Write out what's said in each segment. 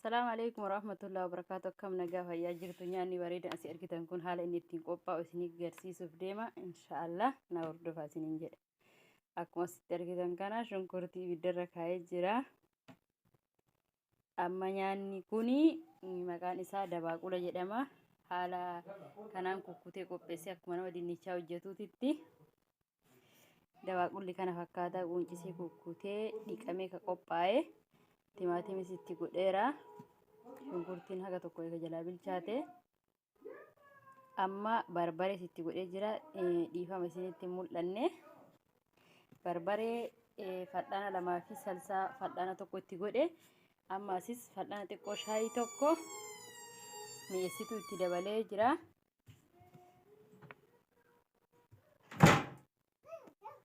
Salaamu alaikum warahmatullahi wabarakaatu. Akkam nagaa fayyaa jirtu? Nyaanni bareedan asii argitan kun haala inni ittiin qophaa'u isinii agarsiisuuf deema. Inshaallah na hordofaa isiniin jedha. Akkuma asitti argitan kana shunkurtii ibiddarra kaa'ee jira. Amma nyaanni kuni maqaan isaa dabaaqula jedhama. Haala kanaan kukkutee qopheessee akkuma nama dinnichaa hojjetuutitti. Dabaaqulli kana fakkaataa quuncisee kukkutee dhiqamee ka qophaa'e timaatimis itti godheera. Shunkurtiin haga tokko eega jalaa bilchaate. Amma barbarees itti godhee jira. Dhiifama isinitti hin mul'anne. Barbaree fal'aana lamaa fi salsaa fal'aana tokko itti godhe. Amma asis fal'aana xiqqoo shaayii tokko mi'eessituu itti dabalee jira.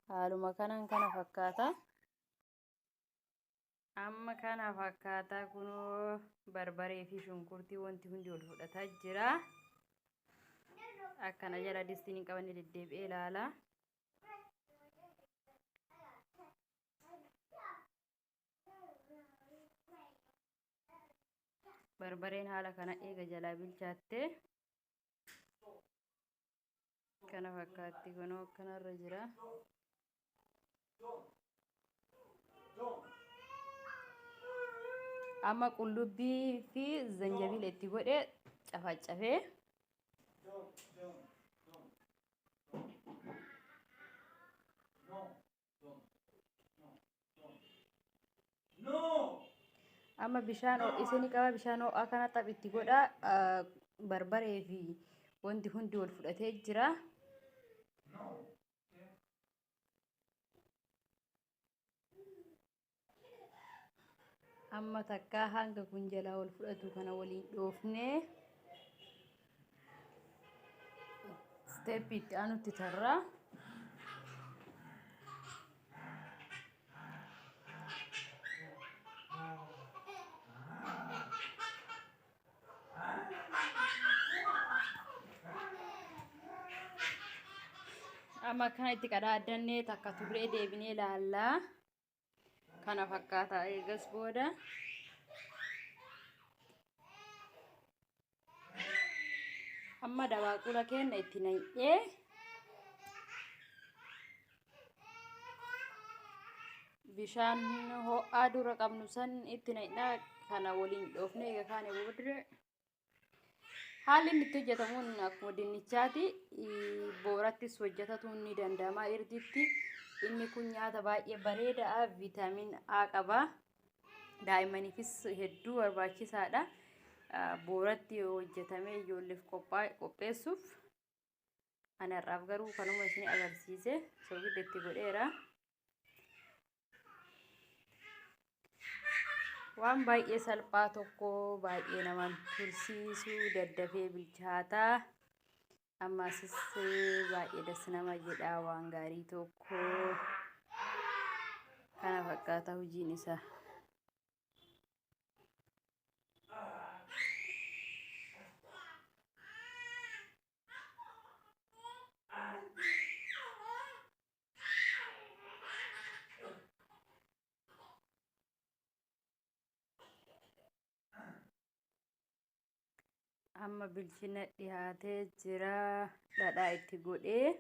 Haaluma kanaan kana fakkaata. Amma kana fakkaata kunoo barbaree fi shunkurtii wanti hundi wal fudhataa jira. Akkana jala distiin hin qabanne deddeebi'ee ilaala. Barbareen haala kana eega jalaa bilchaatte. Kana fakkaatti kunoo akkanarra jira. Amma qullubbii fi zanjabiila itti godhe cafacafee. Amma bishaan ho'isee ni qaba. Bishaan ho'aa kana xaph itti godha. Barbaree fi wanti hundi wal fudhatee jira. Amma takkaa hanga kun jalaa wal fudhatu kana waliin dhoofnee isteeppii itti aanutti tarra. Amma akkana itti qadaadannee takka turree deebinee ilaallaa. Kana fakkaata eegas booda. Amma dabaaqula keenya itti naqnee bishaan ho'aa dura qabnu san itti naqnaa kana waliin dhoofnee eega kaane booda haalli inni itti hojjetamuun akkuma dinnichaati. Boorattis hojjetatuun ni danda'ama irdiitti. Inni kun nyaata baay'ee bareedaa viitaamin A qaba. Daa'immaniifis hedduu barbaachisaadha. Booratti hojjetamee ijoolleef qopheessuuf. Ani har'aaf garuu kanuma isin agarsiise soogidda itti godheera. Waan baay'ee salphaa tokko baay'ee nama tursiisu daddafee bilchaataa. Ammasis baay'ee das nama jedha waan gaarii tokko. Kana fakkaata hojiin isaa. Amma bilchina dhiyaatee jira. Dhadhaa itti godhee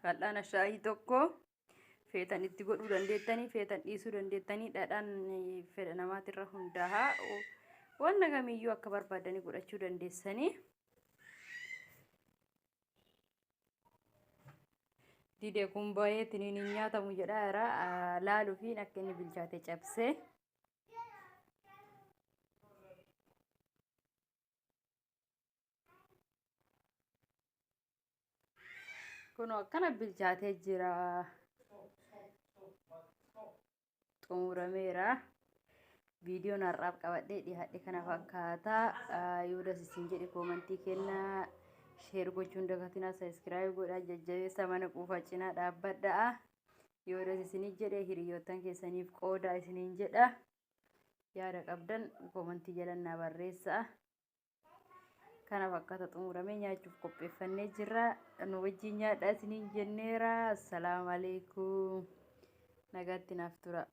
fal'aana shaayii tokko feetan itti godhuu dandeettanii feetan dhiisuu dandeettanii dhadhaan fedha namaatirra hundaa'a. Wanna kamiyyuu akka barbaadanii godhachuu dandeessanii. Dide kun bayeetiin hin nyaatamu jedhaa jira. Laaluufiin akka inni bilchaate cabsee. Kun akkana bilchaatee jira. Xumurameera. Viidiyoon har'aaf qabadhee dhiyaadhe kana fakkaata. Yoo das isin jedhe koomantii kennaa. Sheer gochuun dagatinaa sabiskiraayib godhaa jajjabeessa mana quufaa cinaa dhaabbadhaa. Yoo das isin jedhe hiriyoottan keessaniif qoodaa isiniin jedha. Yaada qabdan koomantii jala naa barreessaa. Kana fakkaata xumuramee nyaachuuf qopheeffannee jirra. Nu wajjin nyaadhaa isiniin jenneera. Assalaamu alaikum. Nagaatti naaf tura.